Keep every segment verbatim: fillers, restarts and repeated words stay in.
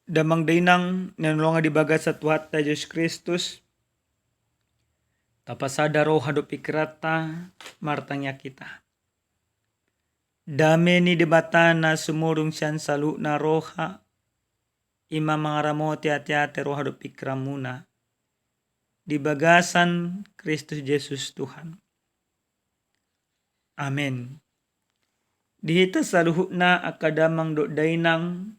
Damang dainang na hinaholongan di bagasan Tuhanta Jesus Kristus, tapasada roha dohot pingkiranta, martangiang hita. Dame ni Debata na sumurung sian saluhutna roha, i ma mangaramoti ateate, roha dohot pingkiranmuna di bagasan Kristus Jesus Tuhan. Amen. Di hita saluhutna angka damang dohot dainang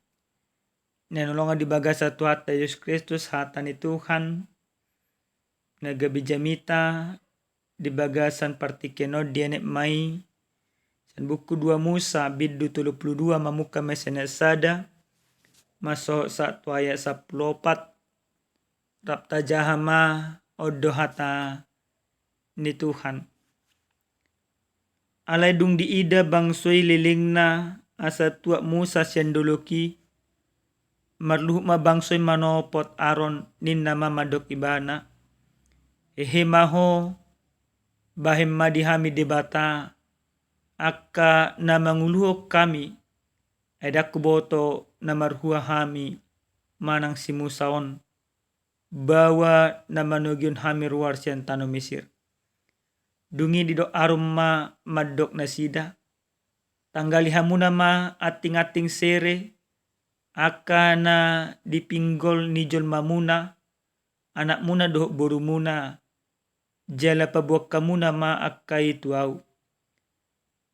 na hinaholongan di bagasan Tuhanta Jesus Kristus, hata ni Tuhan na gabe jamita di bagasan partingkian on dienet ma i sian buku dua Musa bindu tolu pulu dua, mamungka ma sian ayat sada, masohot sahat tu ayat sampulu opat. Rap tajaha ma, on do hata ni Tuhan. Alai dung diida bangso i lelengna asa tuat Musa sian dolok i, marluhut ma bangso i manopot Aron, ninna ma mandok ibana: Hehe ma ho, bahen ma di hami debata, angka na manguluhon hami, ai ndang huboto na marhua hami manang si Musa on, baoa na manogihon hami ruar sian tano Mesir. Dung i didok Aron ma mandok nasida: Tanggali hamuna ma antinganting sere, angka na di pinggol ni jolmamuna, anakmuna dohot borumuna, jala pabuat hamuna ma angka i tu ahu.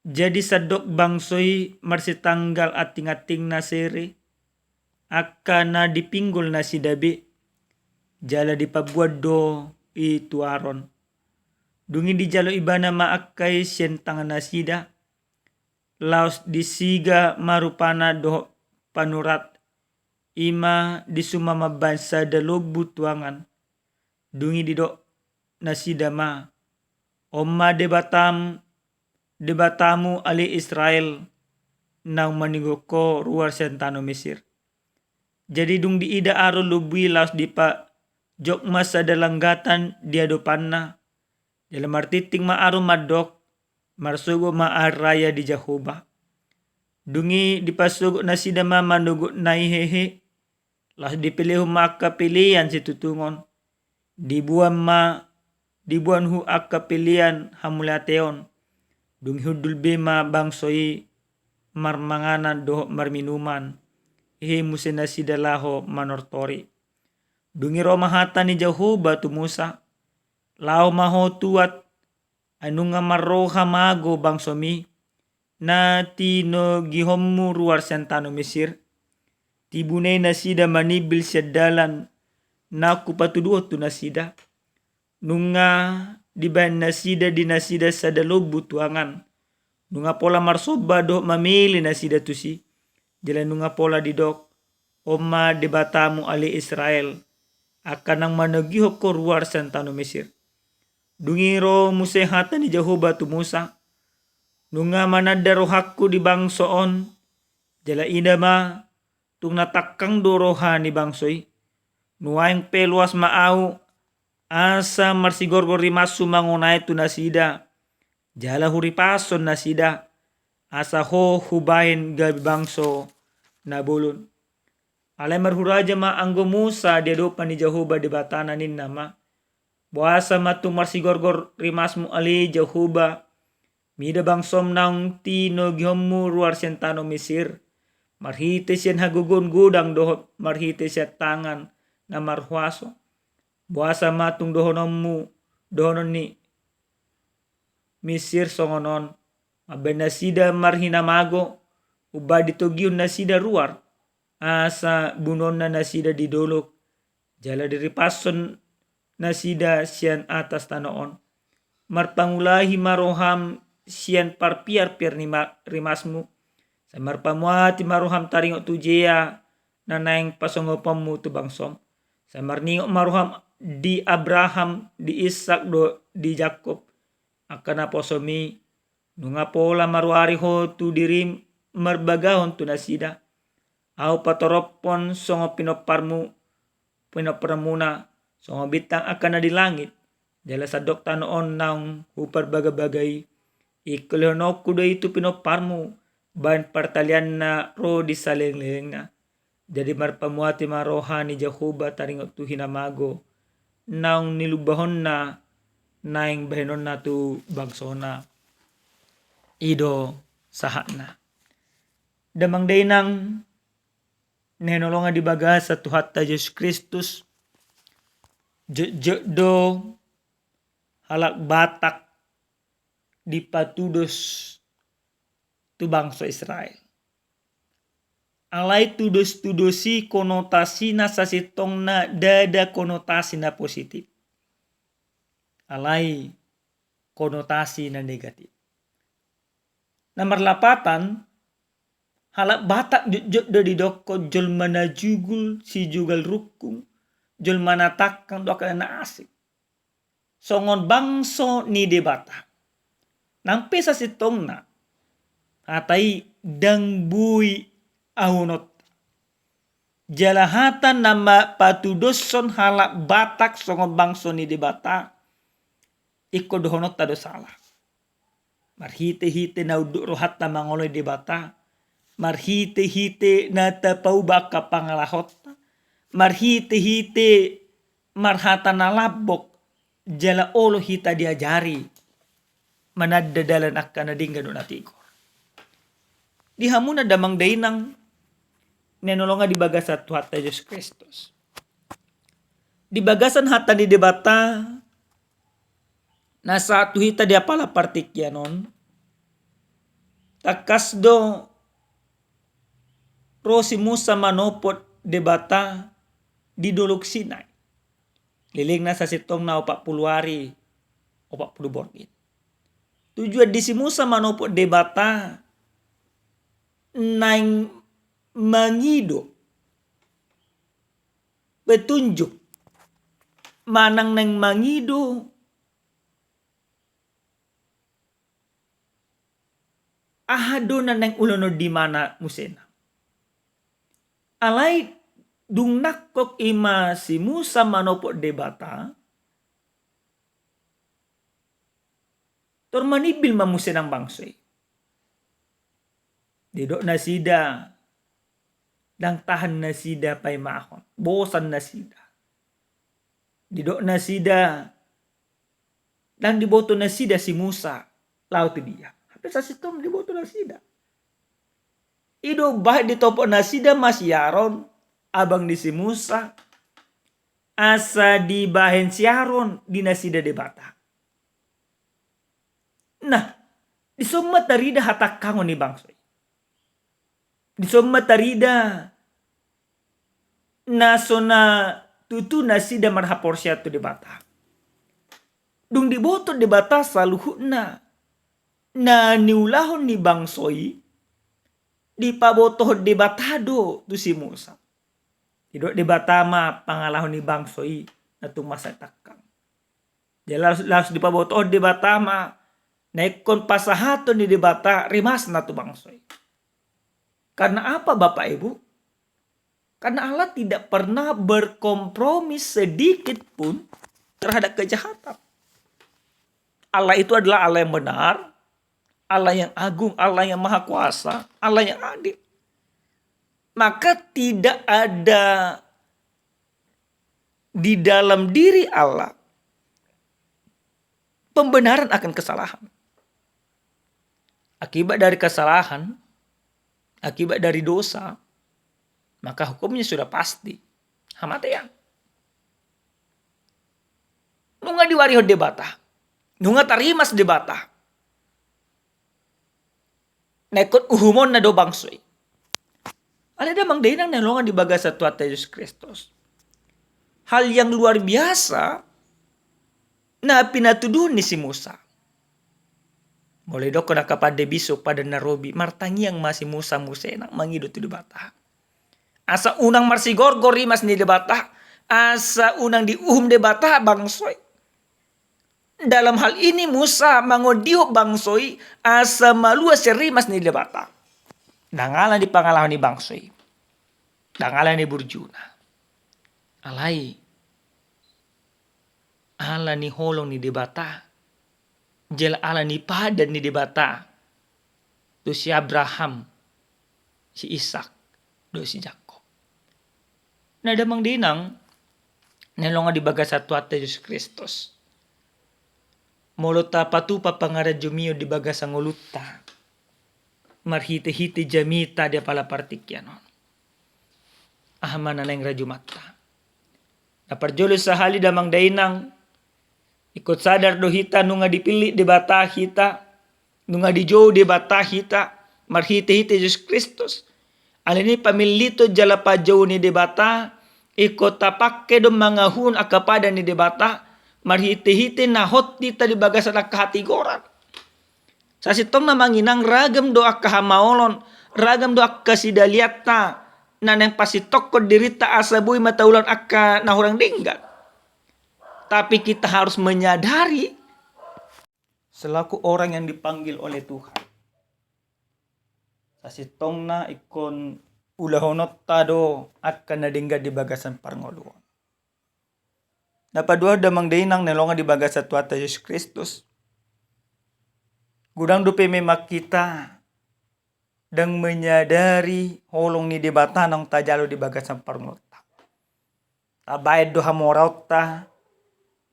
Jadi sandok bangso i marsitanggal antingantingna sere, angka na di pinggol nasida be, jala dipabuat do i tu Aron. Dung i dijalo ibana ma angka i sian tangan nasida, laos disiga ma rupana dohot panurat, i ma disuma mambahen sada lombu tuangan. Dung i didok nasida ma: On ma debatam, debatamu ale Israel, naung manogihon ho ruar sian tano Mesir. Jadi dung diida Aron lombu i, laos dipajok ma sada langgatan di adopanna, jala martingting ma Aron mandok: Marsogot ma ari raya di Jahowa. Dung i dipasogot nasida ma manogot na i hehe, laos dipelehon ma angka pelean situtungon. Diboan ma, diboan hu angka pelean hamauliateon. Dung i hundul be ma bangso i marmanganan dohot marminuman, hehe muse nasida laho manortori. Dung i ro ma hata ni Jahowa tu Musa: Laho ma ho tuat, ai nunga marroha mago bangsomi, na tinogihonmu ruar sian tano Mesir. Tibuna i nasida manimbil sian dalan na hupatuduhon tu nasida. Nunga dibahen nasida di nasida sada lombu tuangan. Nunga pola marsomba dohot mamele nasida tusi. Jala nunga pola didok: On ma debatamu ale Israel, angka naung manogihon ho ruar sian tano Mesir. Dung i ro muse hata ni Jahowa tu Musa: Nunga mananda rohangku di bangso on, jala ida ma, tung na tangkang do roha ni bangso i. Nuaeng pe loas ma ahu, asa marsigorgor rimashu mangonai tu nasida, jala huripashon nasida, asa ho hubahen gabe bangso na bolon. Alai marhuraja ma anggo Musa di adopan ni Jahowa Debatana, ninna ma: Boasa ma tung marsigorgor rimasmu ale Jahowa, mida bangsom naung tinogihonmu ruar sian tano Mesir, marhite sian hagogoon godang dohot marhite sian tangan na marhuaso? Boasa ma tung dohononmu, dohonon ni Mesir songon on: Mambahen nasida marhinamago, umbahen ditogihon nasida ruar, asa bunuonna nasida di dolok, jala diripashon nasida sian atas tano on? Marpangulahi ma roham sian parpiarpiar ni ma-, rimasmu, sai marpamuati ma roham taringot tu jea na naeng pasongoponmu tu bangsom. Sai marningot ma roham di Abraham, di Ishak dohot di Jakob, angka naposomi. Nunga pola maruari ho tu dirim marbagahon tu nasida. Ahu patoropkon songon pinomparmu, pinomparmuna, songon bintang angka na di langit. Jala sandok tano on naung huparbagabaga i, ingkon lehononku do i tu pinomparmu, bahen partalianna ro di salelenglelengna. Jadi marpamuati ma roha ni Jahowa taringot tu hinamago naung nilumbahonna naeng bahenonna tu bangsona. I do sahatna. Damang dainang na hinaholongan di bagasan Tuhanta Jesus Kristus, jotjot do halak Batak dipatudos tu bangso Israel. Alai tudos-tudos i konotasina sasintongna ndada konotasi na positif. Alai konotasi na negatif. Na marlapatan, halak Batak jotjot do didokkon jolma na jugul, sijugal rungkung, jolma na tangkang, dohot angka na asing. Songon bangso ni Debata. Nang pe sasintongna hata i ndang boi ahuononta. Jala hata na ma-, patudoshon halak Batak songon bangso ni Debata, ingkon dohononta do sala. Marhite-hite na unduk rohanta mangoloi Debata, marhite-hite na tapauba angka pangalahonta, marhite-hite marhata na lambok, jala olo hita diajari mananda dalan angka na denggan dohot na tigor. Di hamuna damang dainang na hinaholongan di bagasan Tuhanta Jesus Kristus. Di bagasan hata ni Debata na sahat tu hita di apala partingkian on, tangkas do ro si Musa manopot Debata di Dolok Sinai. Lelengna sasintongna opat pulu ari, opat pulu borngin. Tujuan di si Musa manopot Debata naeng mangido petunjuk, manang naeng mangido aha do na naeng ulahonon di ibana musena. Alai dung nangkok i ma si Musa manopot Debata, tor manimbil ma muse nang bangso i. Didok nasida, ndang tahan nasida paimahon, bosan nasida. Didok nasida, ndang diboto nasida si Musa laho tu dia. Hape sasintongna diboto nasida. I do bahen ditopot nasida ma si Aron, abang ni si Musa, asa dibahen si Aron di nasida Debata. Nah, dison ma tarida hatangkangon ni bangso i. Dison ma tarida na so na tutu nasida marhaporseaon tu Debata. Dung diboto Debata saluhutna na niulahon ni bangso i, dipabotohon Debata do tu si Musa. Didok Debata ma pangalaho ni bangso i na tung masa tangkang. Jadi laos, laos dipabotohon Debata ma na ingkon pasahaton ni Debata rimasna tu bangso i. Karena apa, Bapak Ibu? Karena Allah tidak pernah berkompromi sedikit pun terhadap kejahatan. Allah itu adalah Allah yang benar, Allah yang agung, Allah yang maha kuasa, Allah yang adil. Maka tidak ada di dalam diri Allah pembenaran akan kesalahan. Akibat dari kesalahan, akibat dari dosa, maka hukumnya sudah pasti, hamatean. Nunga diwarihon Debata, nunga tarimas Debata. Na ingkon uhumonna do bangso i. Alai damang dainang na hinaholongan di bagasan Tuhanta Jesus Kristus, hal yang luar biasa na pinatuduhon ni si Musa. Molo didokkon angka pande bisuk, pande na robi, martangiang ma si Musa muse nang mangido tu Debata. Asa unang marsigorgor rimas ni Debata, asa unang diuhum Debata bangso i. Dalam hal ini Musa mangondihon bangso i asa malua sian rimas ni Debata. Ndang ala ni pangalaho ni bangso i, ndang ala ni burjuna. Alai ala ni holong ni Debata, jala ala ni padan ni Debata tu si Abraham, si Ishak, dohot si Jakob. Na damang dainang na hinaholongan di bagasan Tuhanta Jesus Kristus, molo tapatupa pangarajomion di bagasan ngolunta marhitehite jamita di apala partingkian on, aha ma na naeng rajumanta? Na parjolo sahali damang dainang, ingkon sadar do hita nunga dipillit Debata hita, nunga dijou Debata hita marhitehite Jesus Kristus. Alani i pamilliton jala pajou ni Debata ingkon tapangke do mangahuhon angka padan ni Debata marhitehite na hot hita di bagasan angka hatigoran. Sasintongna amang inang, ragam do angka hamaolon, ragam do angka sidalianta na naeng pasintongkon dirinta asa boi ma taulahon angka na hurang denggan. Tapi kita harus menyadari selaku orang yang dipanggil oleh Tuhan, sasintongna ingkon ulahononta do angka na denggan di bagasan parngoluon. Na paduahon damang dainang na hinaholongan di bagasan Tuhanta Jesus Kristus, godang dope memang hita ndang menyadari holong ni Debata naung tajalo di bagasan parngoluonta. Tabaen do hamoraonta,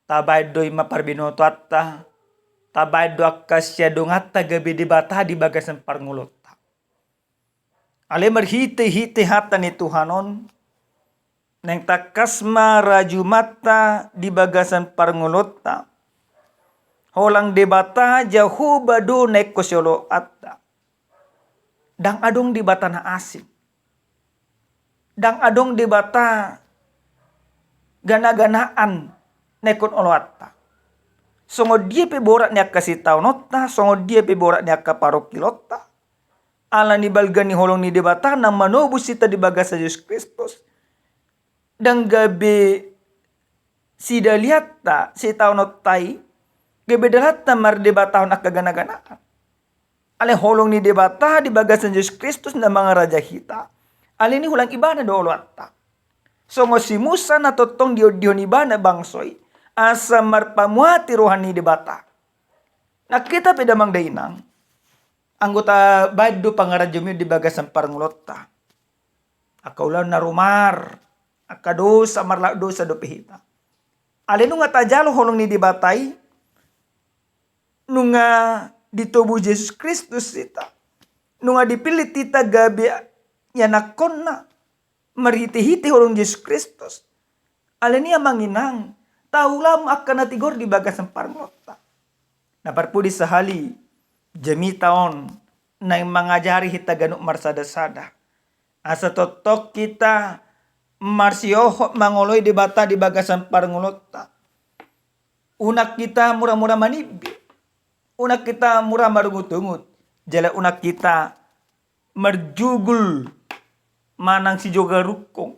tabaen do i ma parbinotoanta, tabaen do angka siadonganta gabe Debata di bagasan parngoluonta. Alai marhitehite hata ni Tuhan on, naeng tangkas ma rajumanta di bagasan parngoluonta. Holang Debata Jahowa do na ingkon sioloanta. Ndang adong Debata na asing. Ndang adong Debata ganaganaan na ingkon oloanta. Songon dia pe borat ni angka sitaononta, songon dia pe borat ni angka parungkilonta, alani balga ni holong ni Debata na manobus hita di bagasan Jesus Kristus, ndang gabe sidalianta, sitaononta i gabe dalanta mardebatahon angka ganaganaan. Alai holong ni Debata di bagasan Jesus Kristus na mangaraja hita, alani i holang Ibana do oloanta. Songon si Musa na tongtong diondihon Ibana bangso i asa marpamuati roha ni Debata. Na hita pe damang dainang, anggo tabaen do pangarajomion di bagasan parngoluonta, angka ulaon na rumar, angka dosa, marlaok dosa dope hita. Alai nunga tajalo holong ni Debata i, nunga ditobus Jesus Kristus hita, nunga dipillit hita gabe ianakkonna marhitehite holong Jesus Kristus. Alani i amang inang, taula ma angka na tigor di bagasan parngoluonta. Na parpudi sahali, jamita on naeng mangajari hita ganup marsadasada, asa tongtong hita marsiohot mangoloi Debata di bagasan parngoluonta. Unang hita muramura manimbil, unang hita mura marungutungut, jala unang hita marjugul manang sijoga rungkung.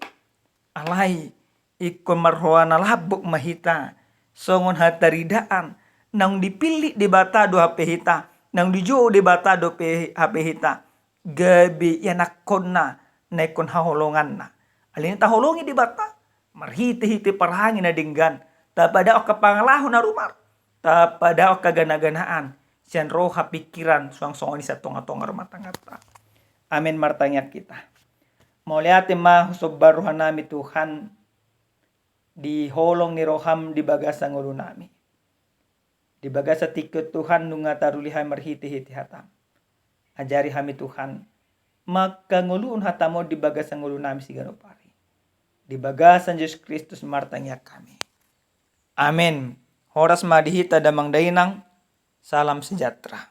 Alai ingkon marroha na lambok ma hita, songon hataridaan, naung dipillit Debata do hape hita, naung dijou Debata dope hape hita gabe ianakkonna na ingkon haholonganna. Alani i taholongi Debata marhitehite parangin na denggan, tapadao angka pangalaho na rumar, tapadao angka ganaganaan sian roha, pingkiran, suang songon i sian tongatonga rumah tangganta. Amen. Martangiang hita. Mauliate ma husomba rohanami Tuhan, di holong ni roham di bagasan ngolunami. Di bagasan tingki on Tuhan, nunga taruli hami marhitehite hatam. Ajari hami Tuhan mangkangoluhon hatam on di bagasan ngolunami siganup ari. Di bagasan Jesus Kristus martangiang hami. Amen. Horas ma di hita damang dainang. Salam sejahtera.